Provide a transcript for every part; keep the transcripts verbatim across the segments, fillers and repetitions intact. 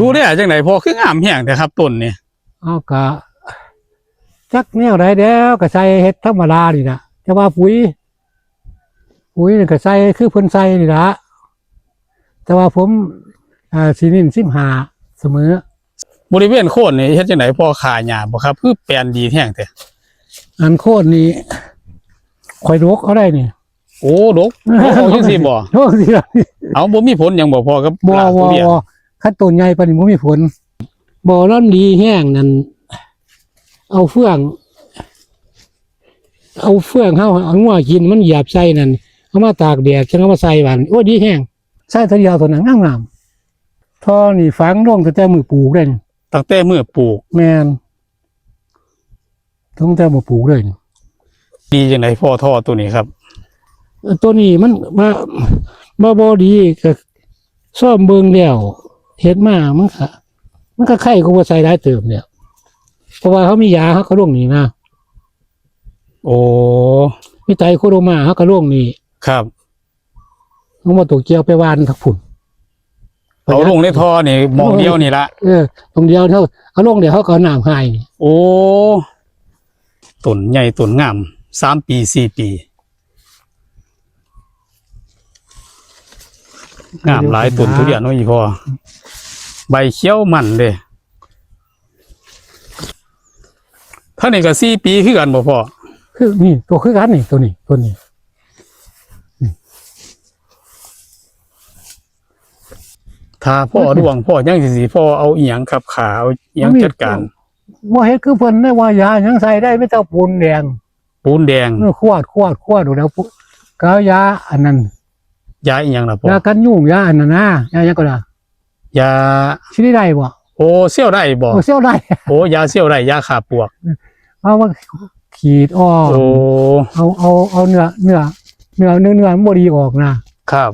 ดูแลจังไดพ่อ คืองามแฮงแท้ครับต้นนี่ เอากะ จักแนวใดแล้วก็ใส่เฮ็ดธรรมดานี่ล่ะ แต่ว่าปุ๋ย ปุ๋ยนี่ก็ใส่คือเพิ่นใส่นี่ล่ะ แต่ว่าผม อ่า สิเน้นสิบห้าเสมอ บริเวณโคนนี่เฮ็ดจังไดพ่อ ฆ่าหญ้าบ่ครับ คือแปลนดีแฮงแท้ อันโคนนี่ ข่อยดกเอาได้นี่ โอ้ ดก ดกเอาจังซี่บ่ ดกสิล่ะ เอา บ่มีผลหยังบ่พ่อ กับ บ่ ราก บ่ ทุเรียน บ่ คันต้นใหญ่ปานนี้บ่มีผล บ่ ลำดีแฮงนั่น เอาเฟือง เอาเฟืองเฮา เอางัวกินมันเหยียบใส่นั่น เอามาตากแดด จั่งเอามาใส่บาดนี้ โอ้ ดีแฮง ใส่เทื่อเดียวเท่านั้น งามๆ ท่อนี่ฝังลงตั้งแต่มื้อปลูกเด้ ตั้งแต่มื้อปลูก แม่น ตั้งแต่มื้อปลูกเลย ดีจังไดพ่อ ท่อตัวนี้ครับ เอ่อ ตัวนี้มันมา มาบ่ดีก็ซ่อมเบิ่งแล้ว เฮ็ดมามันก็ มันก็ไคกว่าใส่หลายเติบแล้ว เพราะว่าเขามียาเขาก็ลงนี่นะ โอ้ มีไตรโคโรมาเขาก็ลงนี่ ครับ ลงมาตัวเกี่ยวไปหว่านทักพุ่น เอาลงในท่อนี่หม่องเดียวนี่ละ เออ ตรงเดียวเท่า เอาลงเดี๋ยวเขาก็เอาน้ำให้นี่ โอ้ ต้นใหญ่ต้นงาม สามปี สี่ปี งามหลายต้นทุเรียนเนาะอีพ่อ ใบเขียวมันเด้ ท่านนี่ก็สี่ปีคือกันบ่พ่อ คือนี่ ตัวคือกันนี่ ตัวนี้ ตัวนี้ ถ้าพ่อดวงพ่อยังสิ พ่อเอาอีหยังครับ ขาเอาอีหยังจัดการ บ่เฮ็ดคือเพิ่นได้ว่ายาหยังใส่ได้ มีแต่ปูนแดง ปูนแดง เออ ขวด ขวด ขวด ดูแล้วปุ๊บ ก็เอายาอันนั้น ยาอีหยังล่ะพ่อ ยากันยุง ยาอันนั้นนะ ยาหยังก็ล่ะ ยา สิได้บ่ โอ้ เซลได้บ่ โอ้ เซลได้ โอ้ ยาเซลได้ ยาฆ่าปลวก เอามาขีดออก โอ้ เอา เอา เอาเนื้อ เนื้อ เนื้อ เนื้อ เนื้อมันบ่ดีออกนะ ครับ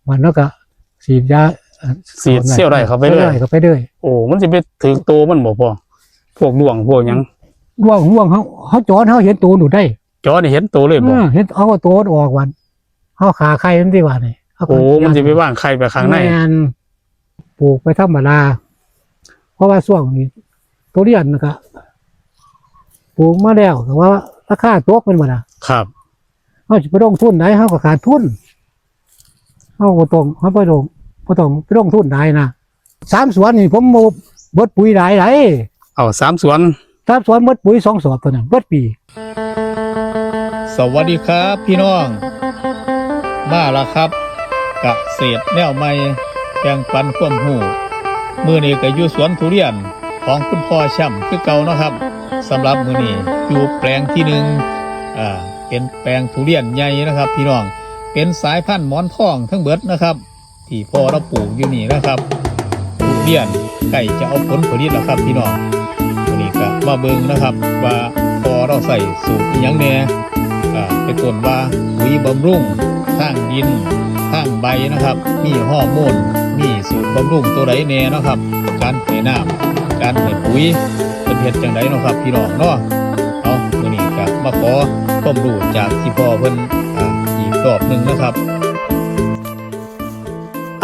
มันแล้วก็ฉีดยา เอ่อ ฉีดเซลได้เข้าไปเลย เซลได้เข้าไปเลย โอ้ มันสิไปถืกโตมันบ่พ่อ พวกด้วงพวกหยัง ด้วง ด้วงเขา เขาจอด เขาเห็นโตหนูได้ จอดนี่เห็นโตเลยบ่ เออ เห็น เอาโตออกวัน เขาขาไข่มันสิว่านี่ เขาก็ โอ้ มันสิไปวางไข่ไปข้างใน แม่น ปลูกไปธรรมดา เพราะว่าช่วงนี้ทุเรียนน่ะก็ปลูกมาแล้ว แต่ว่าราคาตกแม่นบ่ล่ะ ครับ เฮาสิไปลงทุนใด เฮาก็ขาดทุน เฮาบ่ต้อง เฮาบ่ต้อง บ่ต้องไปลงทุนหลายนะ สามสวนนี่ผมบ่เบิดปุ๋ยหลายใด เอา สามสวน สามสวนเบิดปุ๋ยสองสอบเท่านั้น เบิดปี สวัสดีครับพี่น้อง มาแล้วครับ เกษตรแนวใหม่ แบ่งปันความรู้ มื้อนี้ก็อยู่สวนทุเรียนของคุณพ่อแชมป์คือเก่าเนาะครับ สำหรับมื้อนี้อยู่แปลงที่หนึ่ง อ่า เป็นแปลงทุเรียนใหญ่นะครับพี่น้อง เป็นสายพันธุ์หมอนทองทั้งเบิดนะครับ ที่พ่อเราปลูกอยู่นี่นะครับ ทุเรียนใกล้จะเอาผลผลิตแล้วครับพี่น้อง วันนี้ก็มาเบิ่งนะครับว่าพ่อเราใส่สูตรอิหยังแน่ อ่า เป็นต้นว่าปุ๋ยบำรุงทางดินทางใบนะครับ มีฮอร์โมน มีสูตรบำรุงตัวใดแน่เนาะครับ การให้น้ำ การให้ปุ๋ย เป็นเฮ็ดจังไดเนาะครับพี่น้องเนาะ เอา มื้อนี้ก็มาขอความรู้จากที่พ่อเพิ่น อ่า อีกรอบหนึ่งนะครับ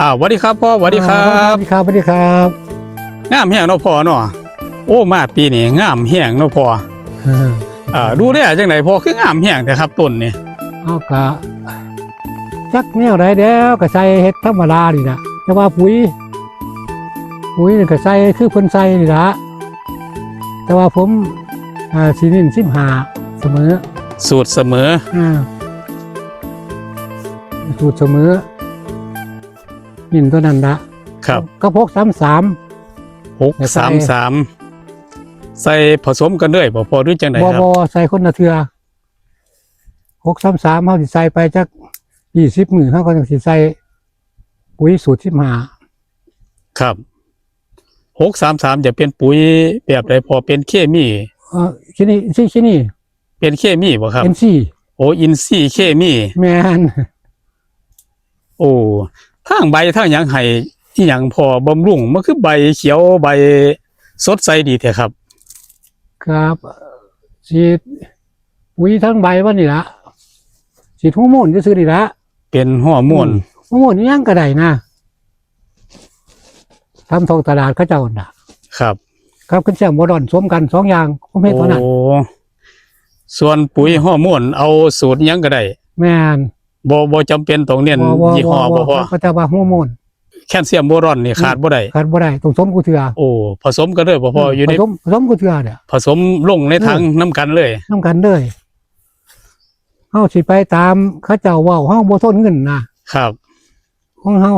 อ่า สวัสดีครับพ่อ สวัสดีครับ อ่า สวัสดีครับ สวัสดีครับ งามแฮงเนาะพ่อเนาะ โอ้ มาปีนี้งามแฮงเนาะพ่อ เออ อ่า ดูแลจังไดพ่อ คืองามแฮงแท้ครับต้นนี่ เอากะ จักแนวใดแล้วก็ใส่เฮ็ดธรรมดานี่ล่ะ แต่ว่าปุ๋ย ปุ๋ยนี่ก็ใส่คือเพิ่นใส่นี่ล่ะ แต่ว่าผม อ่า สิเน้นสิบห้าเสมอ สูตรเสมอ อ่า สูตรเสมอ เน้นตัวนั้นละ ครับ กับหกสามสาม หกสามสาม ใส่ผสมกันเลยบ่พ่อ หรือจังใดครับ บ่ บ่ ใส่คนละเทื่อ หกสามสาม เฮาสิใส่ไปจักยี่สิบมื้อ เฮาก็จั่งสิใส่ปุ๋ยสูตรสิบห้า ครับ หกสามสาม จะเป็นปุ๋ยแบบใดพ่อ เป็นเคมี เอ่อ เคมี สิ เคมี เป็นเคมีบ่ครับ อินทรีย์ โอ้ อินทรีย์เคมี แม่น โอ้ ทางใบทางหยังให้อิหยังพ่อบำรุง มันคือใบเขียวใบสดใสดีแท้ครับ ครับ ฉีดปุ๋ยทั้งใบมันนี่ละ ฉีดฮอร์โมนซื่อๆนี่ละ เป็นฮอร์โมน อืม ฮอร์โมนอิหยังก็ได้นะ ทำท้องตลาดเขาเจ้าน่ะ ครับ กับแคลเซียมบอรอนสมกันสองอย่าง ผมเฮ็ดเท่านั้น โอ้ ส่วนปุ๋ยฮอร์โมนเอาสูตรหยังก็ได้ แม่น บ่ บ่จำเป็นต้องเน้น บ่ บ่ ยี่ห้อ บ่ บ่ พอ เขาจะว่าฮอร์โมน แคลเซียมบอรอนนี่ อืม ขาดบ่ได้ ขาดบ่ได้ ต้องสมกูเทื่อ โอ้ ผสมกันเลยบ่พอ อืม อยู่ใน ผสม ผสมกูเทื่อเนี่ย ผสมลงในถัง เออ นำกันเลย นำกันเลย เฮาสิไปตามเขาเจ้าเว้า เฮาบ่ทนเงินนะ ครับ ของเฮา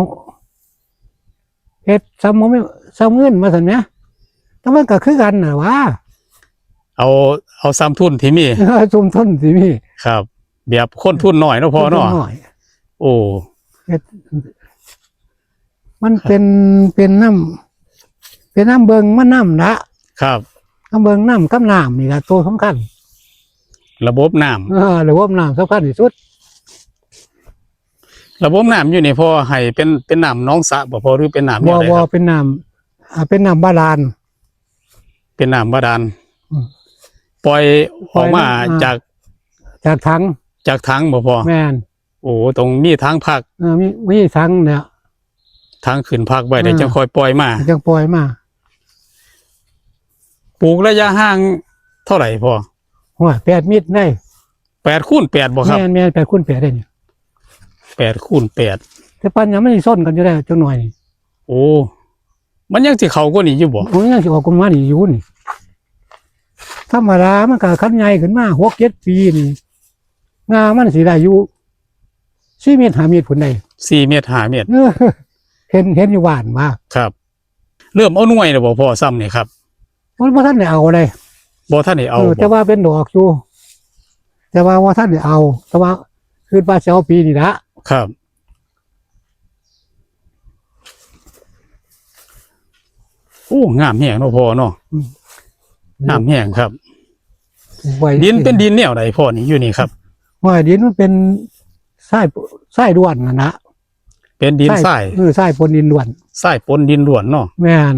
เฮ็ดซ้ำบ่มี ซ้ำเงินมาซั่นแหม แต่มันก็คือกันน่ะหวา เอา เอาซ้ำทุนที่มี เออ ซ้ำทุนที่มี ครับ แบบคนทุนน้อยเนาะพ่อเนาะ คนทุนน้อย โอ้ เฮ็ด มันเป็น เป็นนำ เป็นนำเบิ่งมันนำละ ครับ นำเบิ่งนำกับน้ำนี่ละตัวสำคัญ ระบบน้ำ เออ ระบบน้ำสำคัญที่สุด ระบบน้ำอยู่นี่พ่อให้เป็น เป็นน้ำหนองสระบ่พ่อ หรือเป็นน้ำแนวใดครับ บ่ บ่ เป็นน้ำ อ่า เป็นน้ำบาดาล เป็นน้ำบาดาล อืม ปล่อยออกมา ปล่อยน้ำ อ่า จาก จากถัง จากถังบ่พ่อ แม่น โอ้ ต้องมีถังพัก เออ มี มีถังเนี่ย ถังขึ้นพักไว้ เดี๋ยว เออ จังค่อยปล่อยมา จังปล่อยมา ปลูกระยะห่างเท่าไหร่พ่อ ห้วย แปดเมตรได้ แปดคูณแปดบ่ครับ แม่น แม่น แปดคูณแปดได้นี่ แปดคูณแปด แต่ปานหยังมันสิซ้อนกันอยู่ได้จักหน่อยนี่ โอ้ มันยังสิเข้ากว่านี้อยู่บ่ โอ้ย ยังสิออกกว่านี้อยู่นี่ ธรรมดามันก็คันใหญ่ขึ้นมาหกเจ็ดปีนี่ งามันสิได้อยู่สี่เมตรห้าเมตรพุ้นได้ สี่เมตรห้าเมตร เออ เห็น เห็นอยู่บ้านว่า ครับ เริ่มเอาหน่วยแล้วบ่พ่อ ซ้ำนี่ครับ มันบ่ทันได้เอาเลย บ่ทันได้เอา เออ บ่ แต่ว่าเป็นดอกอยู่ แต่ว่าบ่ทันได้เอา แต่ว่าคิดว่าสิเอาปีนี้ละ ครับ โอ้ งามแฮงเนาะพ่อเนาะ อืม งามแฮงครับ ปลูกไว้ ดินเป็นดินแนวใดพ่อนี่ อยู่นี่ครับ ว่าดินมันเป็นทราย ทรายด้วนนั่นนะ เป็นดินทราย ทราย เออ ทรายปนดินด้วน ทรายปนดินด้วนเนาะ แม่น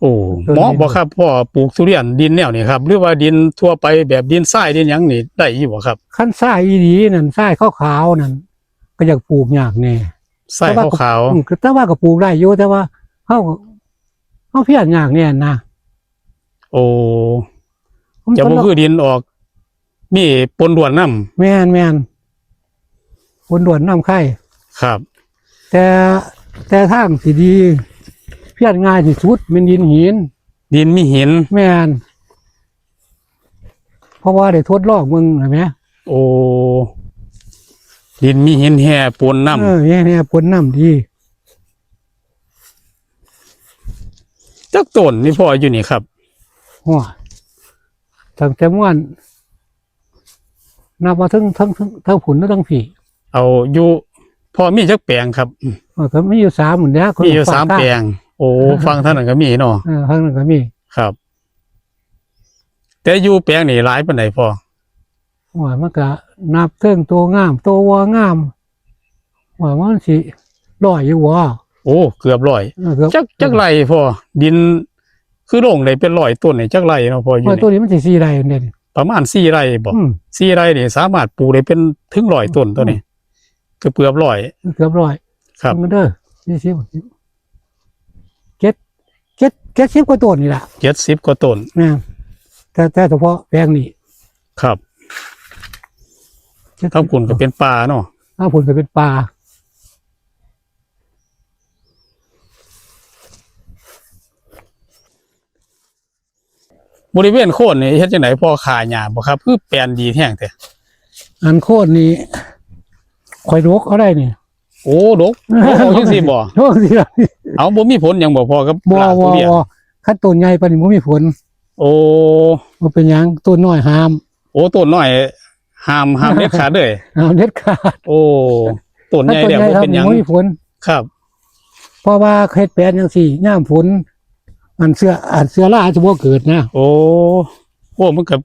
โอ้ ต้นนี้ เหมาะบ่ครับพ่อ ปลูกทุเรียนดินแนวนี้ครับ หรือว่าดินทั่วไปแบบดินทรายดินหยังนี่ได้อยู่บ่ครับ คันทรายอีหลีนั่น ทรายขาวๆนั่น ก็อยากปลูกยากแน่ ทรายขาวๆ แต่ว่าก็ อืม แต่ว่าก็ปลูกได้อยู่ แต่ว่าเฮา เฮาเพี้ยนยากแน่นะ โอ้ มัน จะบ่ คนละ คือดินออก มีปนด้วนนำ แม่น แม่น ปนด้วนนำไข่ ครับ แต่ แต่ทางที่ดี เพี้ยนง่ายที่สุดแม่นดินหิน ดินมีหิน แม่น เพราะว่าได้ทดลองเบิ่งหั้นแหม โอ้ ดินมีหินแห่ปนนำ เออ แห่ แห่ปนนำดี จักต้นนี่พ่ออยู่นี่ครับ หัว ตั้งแต่ม่วน นับว่าทั้ง ทั้ง ทั้ง ทั้งผุนและทั้งผี เอาอยู่ พ่อมีจักแปลงครับ เออ ก็มีอยู่สามหมื้นแหล้ว มีอยู่สาม ข้างๆ แปลง โอ้ เออ ฝั่งทางนั้นก็มีเนาะ เออ ฝั่งนั้นก็มี ครับ แต่อยู่แปลงนี่หลายปานใดพ่อ โอ้ย มันก็นับเทิงตัวงาม ตัวบ่งาม ว่ามันสิร้อยอยู่บ่ โอ้ เกือบร้อย เออ เกือบ จัก จักไร่พ่อ ดิน คือลงได้เป็นร้อยต้นนี่ จักไร่เนาะพ่อ อยู่ ร้อย นี่ ต้นนี่มันสิสี่ไร่เด้ ประมาณสี่ไร่บ่ อืม สี่ไร่นี่สามารถปลูกได้เป็นถึงร้อยต้นตัวนี้ อืม เกือบ เกือบร้อย เกือบร้อย ครับ มันเด้อ สี่สิบ เจ็ด เจ็ด เจ็ดสิบกว่าต้นนี่ล่ะ เจ็ดสิบกว่าต้น แม่น แต่ แต่เฉพาะแปลงนี้ ครับ เจ็ดสิบ ทางพุ้นก็เป็นป่าเนาะ ทางพุ้นก็เป็นป่า บริเวณโคนนี่เฮ็ดจั่งใดพ่อ ฆ่าหญ้าบ่ครับ คือแปลนดีแท้ อันโคนนี่ ข่อยดกเอาได้นี่ โอ้ ดก ดกเอาจั่งซี้บ่ ดกจั่งซี้ เอา บ่มีผลหยังบ่พ่อ กับ บ่ รากทุเรียน บ่ บ่ คันต้นใหญ่ปานนี้บ่มีผล โอ้ บ่เป็นหยัง ต้นน้อยห้าม โอ้ ต้นน้อยห้าม ห้ามเด็ดขาดเลย ห้ามเด็ดขาด โอ้ ต้นใหญ่แล้ว คันต้นใหญ่ บ่เป็นหยัง ห้ามบ่มีผล ครับ เพราะว่าเฮ็ดแปลนจั่งซี้ ยามฝน อันเชื้อ อันเชื้อราสิบ่เกิดนะ โอ้ โอ้ มันก็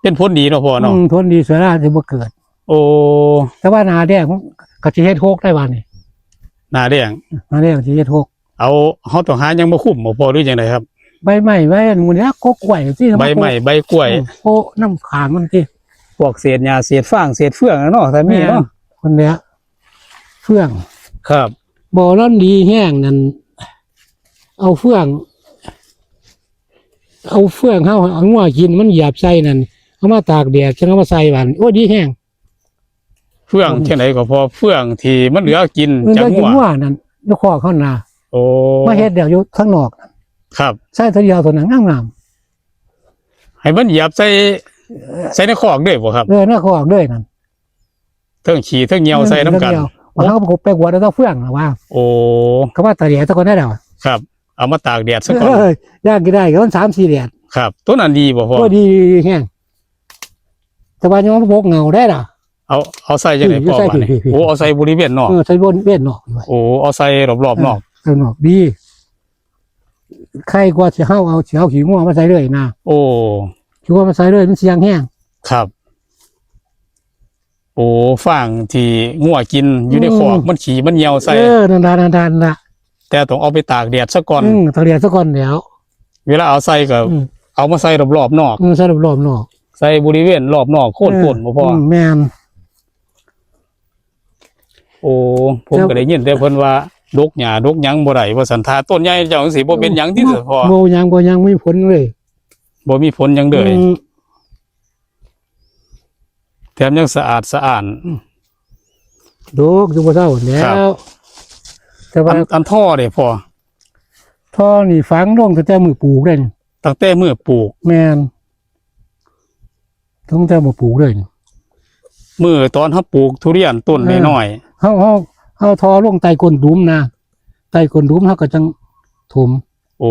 เป็นผลดีเนาะพ่อเนาะ อืม ผลดี เชื้อราสิบ่เกิด โอ้ แต่ว่าหน้าแล้งก็สิเฮ็ดฮกได้บาดนี้ หน้าแล้ง หน้าแล้งสิเฮ็ดฮก เอา เฮาต้องหาหยังมาคลุมบ่พ่อ หรือจั่งใดครับ ใบไม้ ใบอันหมู่นี้ กกกล้วยสิ ใบไม้ ใบกล้วย อืม โอ้ น้ำค้างมันสิ พวกเศษหญ้า เศษฟาง เศษเฟืองอะเนาะ ถ้ามีเนาะ แม่น คนเนี้ย เฟือง ครับ บ่อนั่นดีแห้งนั่น เอาเฟือง เอาเฟืองเฮาเอางัวกินมันเหยียบใส่นั่น เอามาตากแดดจั่งเอามาใส่บาดนี้ โอ้ย ดีแห้ง เฟืองจั่งใดก็พอ เฟืองที่มันเหลือกิน มันเหลือกินจากงัว งัวนั่น อยู่คอกเฮานา โอ้ มาเฮ็ดแล้วอยู่ข้างนอกนั่น ครับ ใส่เทื่อเดียวเท่านั้น งามๆ ให้มันเหยียบใส่ ใส่ในคอกเลยบ่ครับ เออ ในคอกเลยนั่น เทิงขี้เทิงเยี่ยวใส่นำกัน เออ เทิงเยี่ยว เฮาก็ไปกวาดเอาแต่เฟืองน่ะว่า โอ้ เขาว่าตากแดดซะก่อนได้แล้ว ครับ เอามาตากแดดซะก่อน เออ ย่างกินได้ก็มันสามสี่แดด ครับ ตัวนั้นดีบ่พ่อ ตัวดีแฮง แต่ว่ายังบ่ปกเงาได้ล่ะ เอา เอาใส่จั่งใด๋ พี่ พ่อ ใส่ บาดนี้ พี่ พี่ โอ้ เอาใส่บริเวณนอก เออ ใส่บริเวณนอก โอ้ เอาใส่รอบๆนอก เออ นอกดี ใครกว่าสิเฮาเอา สิเอาขี้งัวมาใส่เลยนะ โอ้ ขี้งัวมาใส่เลยมันเสี่ยงแฮง ครับ โอ้ ฟางที่งัวกินอยู่ในคอก อืม มันขี้มันเยี่ยวใส่ เออ นั่นล่ะ นั่นล่ะ นั่นล่ะ แต่ต้องเอาไปตากแดดซะก่อน อืม ตากแดดซะก่อนแล้ว เวลาเอาใส่ก็ อืม เอามาใส่รอบๆนอก อืม ใส่รอบๆนอก ใส่บริเวณรอบนอกโคน เออ ต้นบ่พ่อ อืม แม่น โอ้ ผม แล้ว ก็ได้ยินแต่เพิ่นว่าดกหญ้าดกหยังบ่ได้ ว่าซั่น ถ้าต้นใหญ่เจ้าจั่งซี้บ่เป็นหยังติ บ่ พ่อ บ่หยัง บ่หยัง บ่มีผลเลย บ่มีผลหยังเลย อืม แถมยังสะอาดสะอ้าน ดกอยู่บ่เซาแล้ ครับ ว แต่ว่า อัน อันท่อเด้พ่อ ท่อนี่ฝังลงตั้งแต่มื้อปลูกเลยนี่ ตั้งแต่มื้อปลูก แม่น ตั้งแต่มื้อปลูกเลยนี่ มื้อตอนเฮาปลูกทุเรียนต้น เออ น้อยๆ เฮา เฮา เฮาท่อลงใต้ก้นหลุมนะ ใต้ก้นหลุมเฮาก็จั่งถม โอ้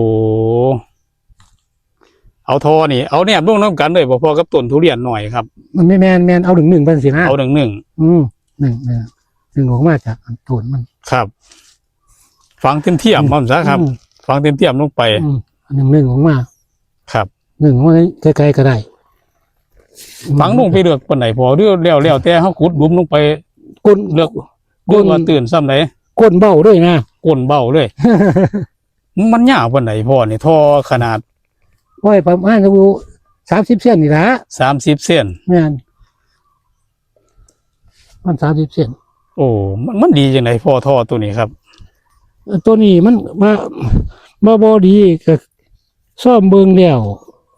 เอาท่อนี่ เอาแนบลงนำกันเลยบ่พ่อ กับต้นทุเรียนน้อยครับ มันไม่แม่น แม่น เอาหนึ่งๆไปสินะ เอาหนึ่งๆ อืม หนึ่ง เออ หนึ่งออกมาจากต้นมัน ครับ ฝังเทียมๆ อืม มันซะครับ อืม ฝังเทียมๆลงไป อืม หนึ่งๆออกมา ครับ หนึ่งออกมาไกลๆก็ได้ ฝังลงไปเลิกปานใดพ่อ หรือแล้ว แล้วแต่เฮาขุดหลุมลงไป ก้น เลิก ก้น หรือว่าตื้นส่ำใด ก้นเบ้าเลยนะ ก้นเบ้าเลย มันยาวปานใดพ่อนี่ ท่อขนาด โอ้ย ประมาณอยู่สามสิบเซนนี่ล่ะ สามสิบเซน แม่น มันสามสิบเซน โอ้ มัน มันดีจั่งใดพ่อ ท่อตัวนี้ครับ ตัวนี้มันมา มาบ่ดีก็ซ่อมเบิ่งแล้ว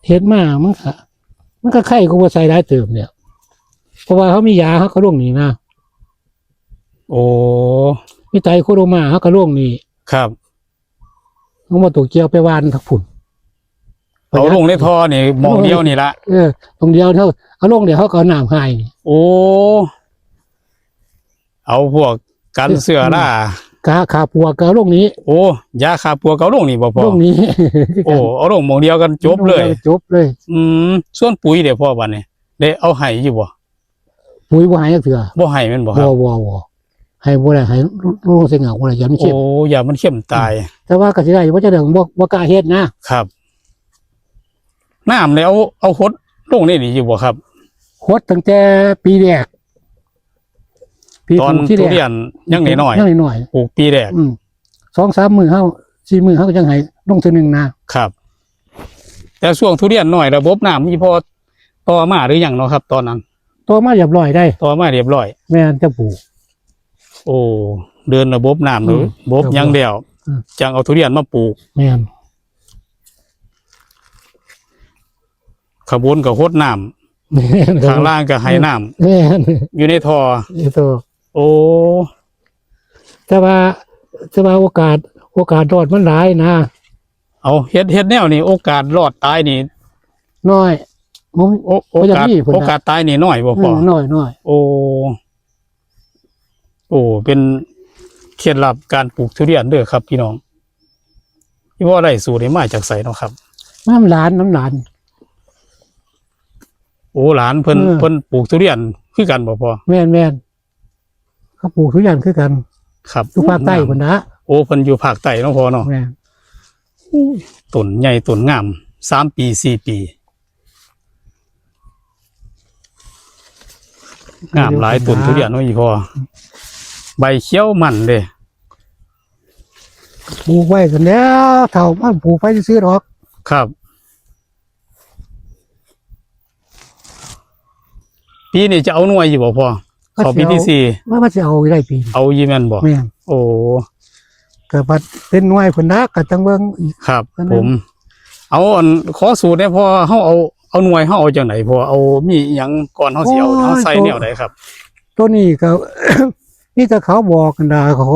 เฮ็ดมามันก็ มันก็ไคกว่าใส่หลายเติบแล้ว เพราะว่าเฮามียาเฮาก็ลงนี่นะ โอ้ มีไตรโคโดมาเฮาก็ลงนี่ ครับ เฮาบ่ต้องเกี่ยวไปหว่านทางพุ้น เอาลงในท่อนี่หม่องเดียวนี่ละ เออ หม่องเดียวเฮา เอาลงเดี๋ยวเฮาก็เอาน้ำให้นี่ โอ้ เอาพวกกันเชื้อรา กาฆ่าปลวกก็เอาลงนี่ โอ้ ยาฆ่าปลวกก็เอาลงนี่บ่พ่อ ลงนี่ โอ้ เอาลงหม่องเดียวกันจบเลย จบเลย อืม ส่วนปุ๋ยเด้พ่อ บัดนี้ ได้เอาให้อยู่บ่ ปุ๋ยบ่ให้จักเทื่อ บ่ให้แม่นบ่ครับ บ่ บ่ บ่ ให้บ่ได้ ให้ลงใส่เหงาบ่ได้ ย้านมันเค็ม โอ้ ย้านมันเค็มตาย แต่ว่าก็สิได้ บ่จักเรื่อง บ่ บ่กล้าเฮ็ดนะ ครับ น้ำนี่เอา เอาหดลงนี่ดีอยู่บ่ครับ หดตั้งแต่ปีแรก ปี ตอน ปลูกที่แรก ทุเรียนยังน้อยๆ ยังน้อยๆ ปลูกปีแรก อืม สองสามมื้อเฮา สี่มื้อเฮาก็ยังให้ลงเทื่อหนึ่งนะ ครับ แต่ช่วงทุเรียนน้อยระบบน้ำมีพอต่อมาหรือยังเนาะครับ ตอนนั้น ต่อมาเรียบร้อยได้ ต่อมาเรียบร้อย แม่นจะปลูก โอ้ เดินระบบน้ำ อืม ระบบหยังแล้ว อืม จั่งเอาทุเรียนมาปลูก แม่น ข้างบนก็หดน้ำ แม่น ข้างล่างก็ให้น้ำ แม่น อยู่ในท่อ อยู่ในท่อ โอ้ แต่ว่า แต่ว่าโอกาส โอกาสรอดมันหลายนะ เอา เฮ็ด เฮ็ดแนวนี้ โอกาสรอดตายนี่ น้อย ผม โอ โอกาส บ่อยากมีพุ้นนะ โอกาสตายนี่น้อยบ่พ่อ อืม น้อย น้อย โอ้ โอ้ เป็นเคล็ดลับการปลูกทุเรียนเด้อครับพี่น้อง ที่ว่าได้สูตรนี้มาจากไสเนาะครับ นำหลาน นำหลาน โอ้ หลานเพิ่น เออ เพิ่นปลูกทุเรียนคือกันบ่พ่อ แม่น แม่น เขาปลูกทุเรียนคือกัน ครับ อยู่ภาคใต้พุ้นนะ โอ้ เพิ่นอยู่ภาคใต้เนาะพ่อเนาะ แม่น โอ้ย ต้นใหญ่ต้นงาม สามปี สี่ปี งามหลายต้นทุเรียนเนาะอีพ่อ ใบเขียวมันเด้ ปลูกไว้ซั่นแหล้ว เฒ่ามันปลูกไปซื่อๆดอก ครับ ปีนี้จะเอาหน่วยอยู่บ่พ่อ ก็ เข้าปีที่ สิเอา สี่ ว่า ว่าสิเอาอยู่ได้ปีนี้ เอาอยู่แม่นบ่ แม่น โอ้ ก็บัดเป็นหน่วยพุ้นละ ก็จั่งเบิ่งอีก ครับ อันนั้น ผม เอาอัน ขอสูตรแหน่พ่อ เฮาเอา เอาหน่วยเฮาเอาจั่งใดพ่อ เอามีหยังก่อนเฮาสิเอา โอ้ย เฮาใส่ ตัว แนวใดครับ ตัวนี้ก็ มีแต่เขาบอกกันดา เขา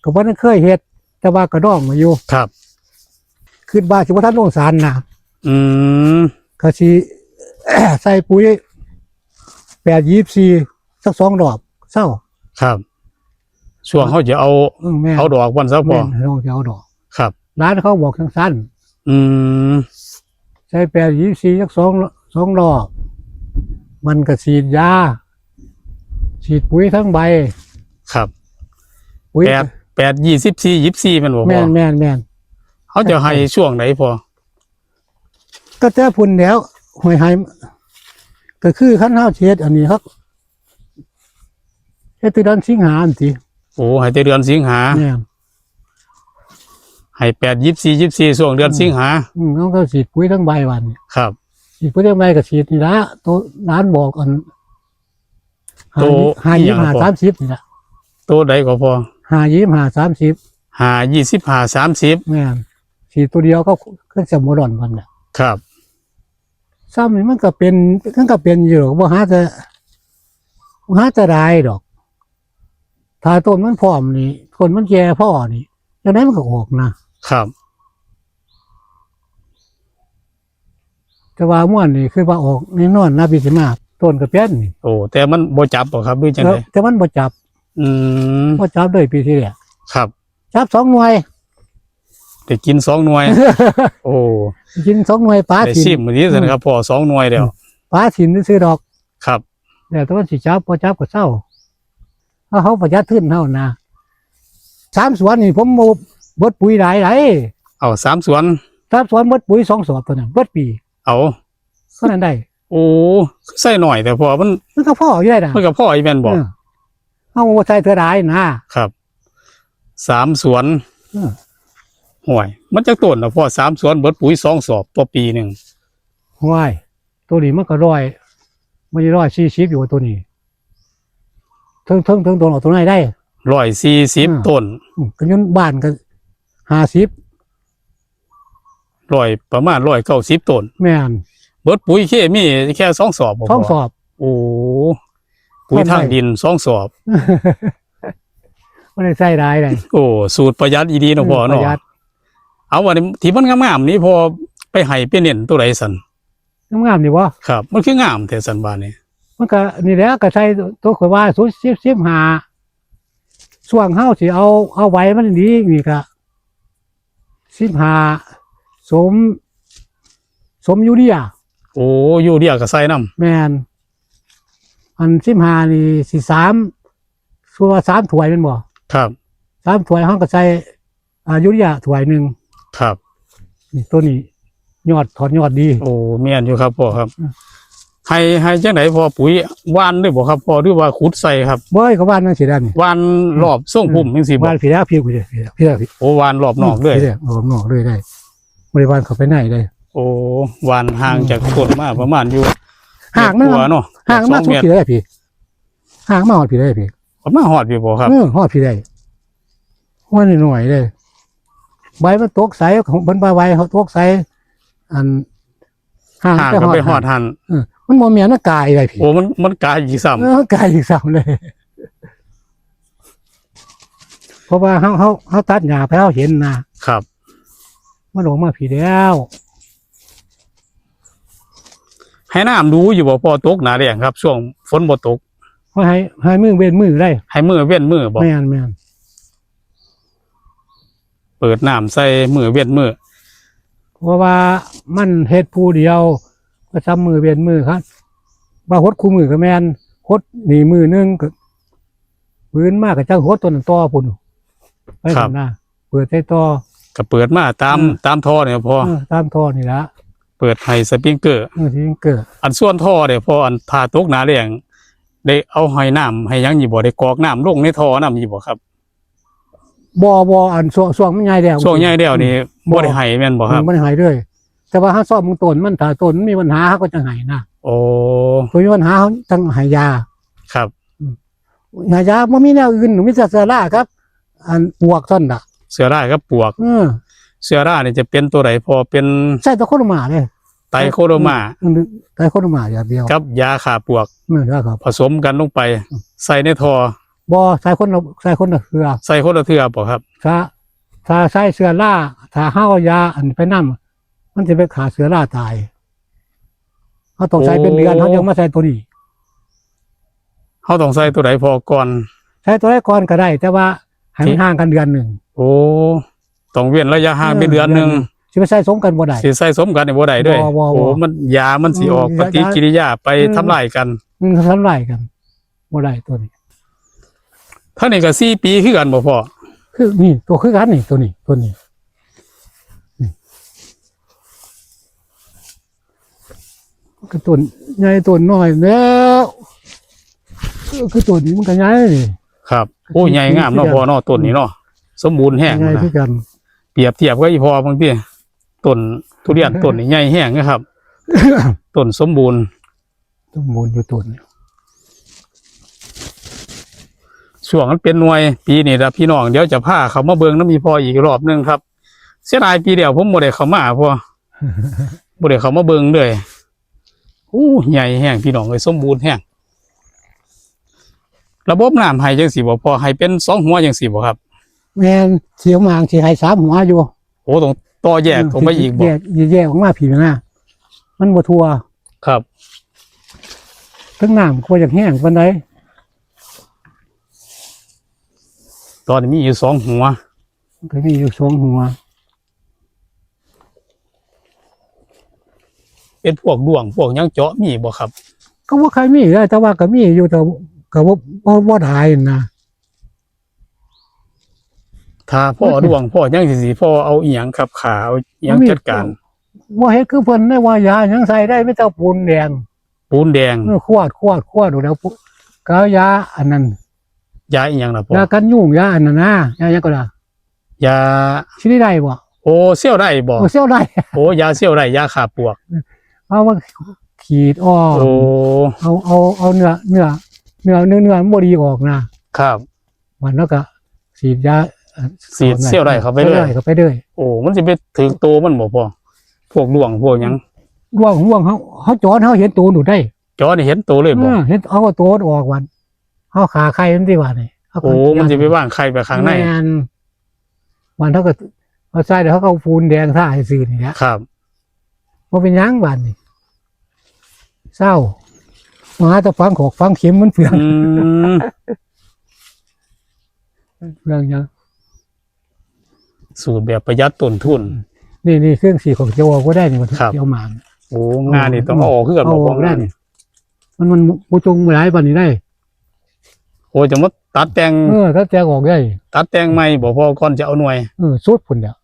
ก็บ่ทันเคยเฮ็ด แต่ว่าก็ดองมาอยู่ ครับ คิดว่าสิบ่ทันลงสารนะ อืม ก็สิ ใส่ปุ๋ย แปดยี่สิบสี่ สักสองรอบ เซา ครับ ช่วงเฮาจะเอา อืม แม่น เอาดอกมันซะพ่อ แม่น เฮาจะเอาดอก ครับ หลานเขาบอกจั่งซั้น อืม ใส่แปดยี่สิบสี่ สักสอง สองรอบ มันก็ฉีดยา ฉีดปุ๋ยทั้งใบ ครับ ปุ๋ย แปด แปด ยี่สิบสี่ ยี่สิบสี่ แม่นบ่พ่อ แม่น แม่น แม่น เขาจะให้ช่วงไหนพ่อ ก็แต่พุ้นแล้ว ห้อยให้ ก็คือคันเฮาสิเฮ็ดอันนี้ครับ เฮ็ดแต่เดือนสิงหาอันติ โอ้ ให้แต่เดือนสิงหา แม่น ให้แปด ยี่สิบสี่ ยี่สิบสี่ ช่วงเดือน อืม สิงหา อืม แล้วก็ฉีดปุ๋ยทั้งใบวัน ครับ ฉีดปุ๋ยทั้งใบก็ฉีดนี่ละ ตัวหลานบอกอัน ตัว ห้า อีหยัง ห้า พ่อ สามสิบ นี่ละ ตัวใดก็พ่อ ห้า ยี่สิบห้า สามสิบ ห้า ยี่สิบห้า สามสิบ แม่น ฉีดตัวเดียวก็คือสมุนไพรมันน่ะ ครับ ซ้ำนี่มันก็เป็น มันก็เป็นอยู่ดอก บ่หาแต่ บ่หาแต่ได้ดอก ถ้าต้นมันพร้อมนี่ ต้นมันแก่พอนี่ จั่งใดมันก็ออกนะ ครับ แต่ว่าม่วนนี่คือว่าออกแน่นอนนะ พี่สิมา ต้นก็เป็นนี่ โอ้ แต่มันบ่จับบ่ครับ หรือจั่งใด แต่มันบ่จับ อืม บ่จับเลยปีที่แล้ว ครับ จับสองหน่วย ได้กินสองหน่วย โอ้ กินสองหน่วย ปา ได้ ถิ่ม ชิมมื้อนี้ซั่นครับ อืม พ่อ สองหน่วยแล้ว อืม ปาถิ่มซื่อๆดอก ครับ แล้วแต่มันสิจับ บ่จับก็เซา ถ้าเฮาประหยัดทุนเฮานะ สามสวนนี่ผมบ่เบิดปุ๋ยหลายได๋ เอา สามสวน สามสวนเบิดปุ๋ยสองสอบเท่านั้น เบิดปี เอา เท่านั้นได้ โอ้ ใส่หน่อยแต่พ่อ มัน มันก็พออยู่ได้นะ มันก็พออยู่แม่นบ่ เออ เฮาบ่ใส่เทื่อหลายนะ ครับ สามสวน เออ ห่วย มันจักต้นนะพ่อ สามสวนเบิดปุ๋ยสองสอบต่อปีหนึ่ง ห่วย ตัวนี้มันก็ร้อย มันร้อยสี่สิบอยู่ตัวนี้ เทิง เทิง เทิงต้นออกตัวไหนได้ ร้อยสี่สิบ อืม ต้น อืม ก็ยนบ้านก็ห้าสิบ ร้อย ประมาณร้อยเก้าสิบต้น แม่น เบิดปุ๋ยเคมีแค่สองสอบบ่ สองสอบ พ่อ โอ้ ปุ๋ยทางดินสองสอบ บ่ได้ใส่หลายเลย โอ้ สูตรประหยัดอีหลีเนาะพ่อเนาะ ประหยัด เอา อันนี้ที่มันงามๆนี่พ่อไปให้ไปเน้นตัวใดซั่น งามๆนี่บ่ ครับ มันคืองามแท้ซั่นบาดนี้ มันก็นี่แหละ ก็ใส่ตัวข่อยว่า ศูนย์ สิบ สิบห้า ช่วงเฮาสิเอา เอาใบมันดีนี่ก็ สิบห้า สม สมยูเรีย โอ้ ยูเรียก็ใส่นำ แม่น อัน สิบห้า นี่สิสาม ส่วนว่าสามถ้วยแม่นบ่ ครับ สามถ้วยเฮาก็ใส่ อ่า ยูเรียถ้วยหนึ่ง ครับ นี่ตัวนี้ยอดถอนยอดดี โอ้ แม่นอยู่ครับพ่อครับ อืม ให้ ให้จั่งใดพ่อ ปุ๋ยหว่านเลยบ่ครับพ่อ หรือว่าขุดใส่ครับ บ่ ก็หว่านจั่งซี้ล่ะนี่ หว่านรอบทรงพุ่มจั่งซี้บ่ หว่านพี้แล้วพี้ พี้แล้วพี้แล้วพี้ โอ้ หว่านรอบนอกเลย พี้แล้วรอบนอกเลยได้ บ่ได้หว่านเข้าไปในเลย โอ้ หว่านห่างจากต้นมาประมาณอยู่ ห่างนะ เมตรกว่าเนาะ ห่างมา สองเมตร สุดพี้แล้วพี้ ห่างมาฮอดพี้ได้พี้ ก็มาฮอดพี้บ่ครับ เออ ฮอดพี้ได้ หัวน้อยๆเลย ใบมันตกใส ของเพิ่นว่าใบเขาตกใส อัน ห่าง ห่าง แต่ ก็ไปฮอด ฮอดหั่น หั่น เออ มันบ่แม่น มันกายได้พี้ โอ้ มัน มันกายอีกซ้ำ เออ มันกายอีกซ้ำเลย เพราะว่าเฮา เฮา เฮาตัดหญ้าไป เฮาเห็นนะ ครับ มันออกมาพี้แล้ว ให้น้ำดูอยู่บ่พ่อ ตกหน้าแล้งครับ ช่วงฝนบ่ตก ให้ ให้มื้อเว้นมื้อได้ ให้มื้อเว้นมื้อบ่ แม่น แม่น เปิดน้ำใส่มื้อเว้นมื้อ เพราะว่ามันเฮ็ดผู้เดียว ก็ซ้ำมื้อเว้นมื้อครับ ว่าหดคู่มื้อก็แม่น หดนี่มื้อหนึ่งก็ มื้ออื่นมาก็จั่งหดตัวนั้นต่อพุ้น ไป ครับ พุ้นนะ เปิดใส่ต่อ ก็เปิดมาตาม เออ ตามท่อนี่พ่อ เออ ตามท่อนี่ละ เปิดให้สปริงเกอร์ เออ สปริงเกอร์ อันส่วนท่อนี่พ่อ อันถ้าตกหน้าแล้ง ได้เอาให้น้ำให้หยังอยู่บ่ ได้กรอกน้ำลงในท่อนำอยู่บ่ครับ บ่ บ่ อันช่วง ช่วงมันใหญ่แล้ว ช่วงใหญ่แล้วนี่ บ่ บ่ได้ให้แม่นบ่ครับ บ่ได้ให้เลย แต่ว่าเฮาซ่อมเบิ่งต้นมัน ถ้าต้นมันมีปัญหา เฮาก็จั่งให้นะ โอ้ ต้นมีปัญหา เฮาจั่งให้ยา ครับ อืม ให้ยา บ่มีแนวอื่น มีแต่เซอราครับ อันปลวกเท่านั้นล่ะ เชื้อรากับปวก เออ เชื้อรานี่จะเป็นตัวใดพ่อ เป็น ใส่ไตรโคเดอร์มาเลย ไตรโคเดอร์มา อืม ไตรโคเดอร์มาอย่างเดียว กับยาฆ่าปวก เออ ยาฆ่าปวก ผสมกันลงไป อืม ใส่ในท่อ บ่ ใส่คนละ ใส่คนละเทื่อ ใส่คนละเทื่อบ่ครับ ถ้า ถ้าใส่เชื้อรา ถ้าเฮาเอายาอันไปนำ มันสิไปฆ่าเชื้อราตาย เฮาต้องใส่เป็นเดือน โอ้ เฮายังมาใส่ตัวนี้ เฮาต้องใส่ตัวใดพ่อก่อน ใส่ตัวใดก่อนก็ได้ แต่ว่าให้มัน ที่ ห่างกันเดือนหนึ่ง โอ้ ต้องเว้นระยะห่าง เออ เป็นเดือนหนึ่ง เดือนหนึ่ง สิไปใส่สมกันบ่ได้ สิใส่สมกันนี่บ่ได้เด้อ บ่ บ่ โอ้ บ่ มัน ยามันสิออก อืม ปฏิกิริยาไป ยา อืม ทำลายกัน อืม ทำลายกัน บ่ได้ตัวนี้ เท่านี้ก็สี่ปีคือกันบ่พ่อ คือนี่ ตัวคือกันนี่ ตัวนี้ ตัวนี้ นี่ คือต้นใหญ่ต้นน้อยแล้ว คือ คือต้นนี้มันก็ใหญ่นี่ ครับ โอ้ ใหญ่งามเนาะพ่อเนาะ ต้นนี้เนาะ สมบูรณ์แฮง ใหญ่ นะ คือกัน เปรียบเทียบกับอีพ่อบางที ต้นทุเรียนต้นนี้ใหญ่แฮงนะครับ ต้นสมบูรณ์ สมบูรณ์อยู่ต้น ช่วงมันเป็นหน่วย ปีนี้ละพี่น้อง เดี๋ยวจะพาเขามาเบิ่งนำอีพ่ออีกรอบหนึ่งครับ เสียดายปีเดียวผมบ่ได้เข้ามาพ่อ บ่ได้เข้ามาเบิ่งเลย โอ้ ใหญ่แฮงพี่น้องเอ้ย สมบูรณ์แฮง ระบบน้ำให้จังซี่บ่พ่อ ให้เป็นสองหัวจังซี่บ่ครับ แม่น เสียหมางสิให้สามหัวอยู่ โอ้ ต้องต่อแยก อืม ออกไปอีกบ่ แยก แยกออกมาพี้นะ มันบ่ทั่ว ครับ ทั้งน้ำก็บ่อยากแห้งปานใด ตอนนี้มีอยู่สองหัว ก็มีอยู่สองหัว เป็นพวกด้วงพวกหยังเจาะมีบ่ครับ ก็บ่ค่อยมีเลย แต่ว่าก็มีอยู่ แต่ก็บ่ บ่ บ่หลายนะ ถ้าพ่อด้วงพ่อหยังสิ พ่อเอาอีหยังครับ ขาเอาอีหยังจัดการ บ่เฮ็ดคือเพิ่นได้ว่ายาหยังใส่ได้ มีแต่ปูนแดง ปูนแดง เออ ขวด ขวด ขวดอยู่แล้ว ก็เอายาอันนั้น ยาอีหยังล่ะพ่อ ยากันยุง ยาอันนั้นนะ ยาหยังก็ล่ะ ยา สิได้บ่ โอ้ เซลได้บ่ โอ้ เซลได้ โอ้ ยาเซลได้ ยาฆ่าปวก เอามาขีดอ้อม โอ้ เอา เอา เอาเนื้อ เนื้อ เนื้อ เนื้อ เนื้อมันบ่ดีออกนะ ครับ มันแล้วก็ฉีดยา เอ่อ ฉีดเซลได้เข้าไปเลย เซลได้เข้าไปเลย โอ้ มันสิไปถืกโตมันบ่พ่อ พวกด้วงพวกหยัง ด้วง ด้วงเฮา เฮาจอดเฮาเห็นโตหนูได้ จอดนี่เห็นโตเลยบ่ เออ เห็น เอาโตออกวัน เฮาขาไข่มันสิว่านี่ เฮาก็ โอ้ มันสิไปวางไข่ไปข้างใน แม่น วันเฮาก็เอาใส่แล้วเฮาก็เอาปูนแดงทาให้ซื่อนี่แหละ ครับ บ่เป็นหยังบาดนี่ เซา มาหาแต่ฝังขอกฝังเข็มมันเปลือง อืม เปลืองหยัง สูตรแบบประหยัดต้นทุน นี่ นี่เครื่องสีของเจ้าออกบ่ได้นี่ มัน ครับ เจ้าหมาน โอ้ งานี่ต้องเอาออกคือกันบ่ เอาออกได้นี่ มัน มันบ่จงหลายปานนี้ได้ โอ้ จะมาตัดแต่ง เออ ตัดแต่งออกได้ ตัดแต่งใหม่บ่พ่อ ก่อนจะเอาหน่วย เออ สุดพุ้นแหละ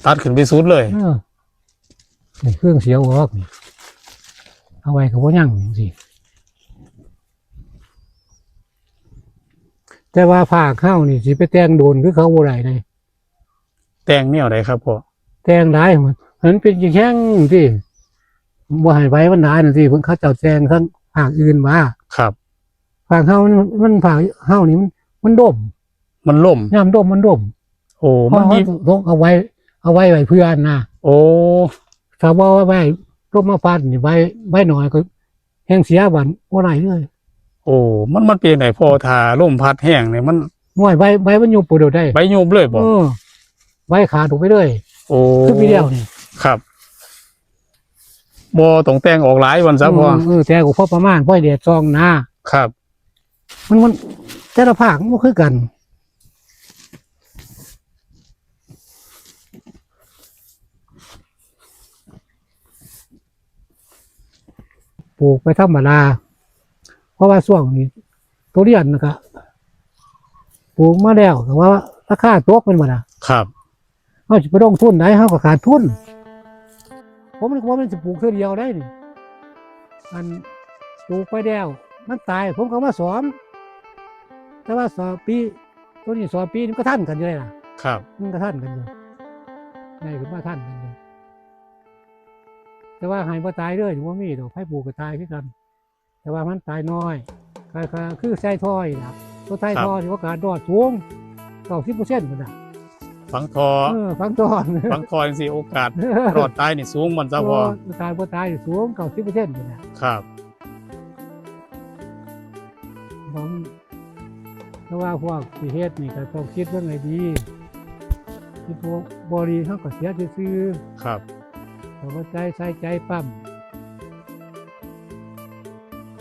ตัดขึ้นไปสุดเลย เออ นี่เครื่องเสียออกนี่ เอาไว้ก็บ่ยังจังซี่ แต่ว่าภาคเฮานี่สิไปแต่งโดนคือเขาบ่ได้เลย แต่งแนวใดครับพ่อ แต่งหลาย มันเป็นแข้งที่บ่ให้ใบมันหนาจังซี่ เพิ่นเขาเจ้าแต่งทางภาคอื่นว่า ครับ ภาคเฮามัน มันภาคเฮานี่มัน มันดม มันล่ม ยามดมมันดม โอ้ มันมี เฮาต้องเอาไว้ เอาไว้ไว้เพื่อนะ โอ้ ถ้าว่าไว้ลมมาพัดนี่ ใบ ใบน้อยก็แฮงเสียบัดบ่ได้เลย โอ้ มัน มันเป็นไงพ่อ ถ้าลมพัดแฮงนี่มัน ห้วย ใบ ใบมันยุบบ่ได้ ใบยุบเลยบ่ เออ ใบขาดออกไปเลย โอ้ คือปีเดียวนี่ ครับ บ่ต้องแต่งออกหลายวันซะพ่อ เออ เออ แต่งออกพอประมาณ พอแดดส่องนะ ครับ มัน มัน แต่ละภาคมันบ่คือกัน ปลูกไปธรรมดา เพราะว่าช่วงนี้ทุเรียนน่ะก็ปลูกมาแล้ว แต่ว่าราคาตกแม่นบ่ล่ะ ครับ เฮาสิไปลงทุนใด เฮาก็ขาดทุน ผมนึกว่ามันสิปลูกเทื่อเดียวได้นี่ อันปลูกไปแล้ว มันตาย ผมก็มาสอม แต่ว่าสอมปี ตัวนี้สอมปีมันก็ทันกันอยู่เลยล่ะ ครับ มันก็ทันกันอยู่ ได้ขึ้นมาทันกันอยู่ แต่ว่าให้บ่ตายเลยบ่มีดอก ไผปลูกก็ตายคือกัน แต่ว่ามันตายน้อย ก็ ก็คือใส่ท่อนี่ล่ะ ตัวใส่ท่อนี่โอกาสรอดสูง เก้าสิบเปอร์เซ็นต์พุ้นน่ะ ฝังท่อ เออฝังท่อ ฝังท่อจังซี่โอกาสรอดตายนี่สูงมันซะพ่อ ตายบ่ตายสูงเก้าสิบเปอร์เซ็นต์พุ้นน่ะ ครับ ผมแต่ว่าพวกสิเฮ็ดนี่ก็ต้องคิดเบิ่งให้ดี คิดบ่บ่ดีเฮาก็เสียซื่อ ครับ ๆก็บ่ใจใส่ใจปั๊ม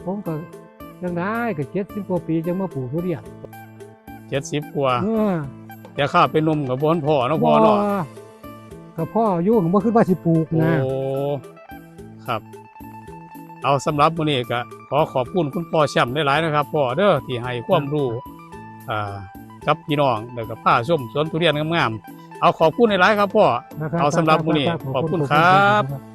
ผมก็จังได๋ก็เจ็ดสิบกว่าปีจังมาปลูกทุเรียน เจ็ดสิบกว่า เออ แต่ข้าเป็นหนุ่มก็บ่ทันพ่อเนาะพ่อเนาะ บ่ก็พ่ออยู่ก็บ่คิดว่าสิปลูกนะ โอ้ครับ เอาสำหรับมื้อนี้ก็ขอขอบคุณคุณพ่อแชมป์หลายๆนะครับพ่อเด้อที่ให้ความรู้อ่ากับพี่น้องแล้วก็พาชมสวนทุเรียนงามๆเอาขอบคุณหลายๆครับพ่อ นะครับ เอาสำหรับมื้อนี้ ครับ ขอบคุณครับ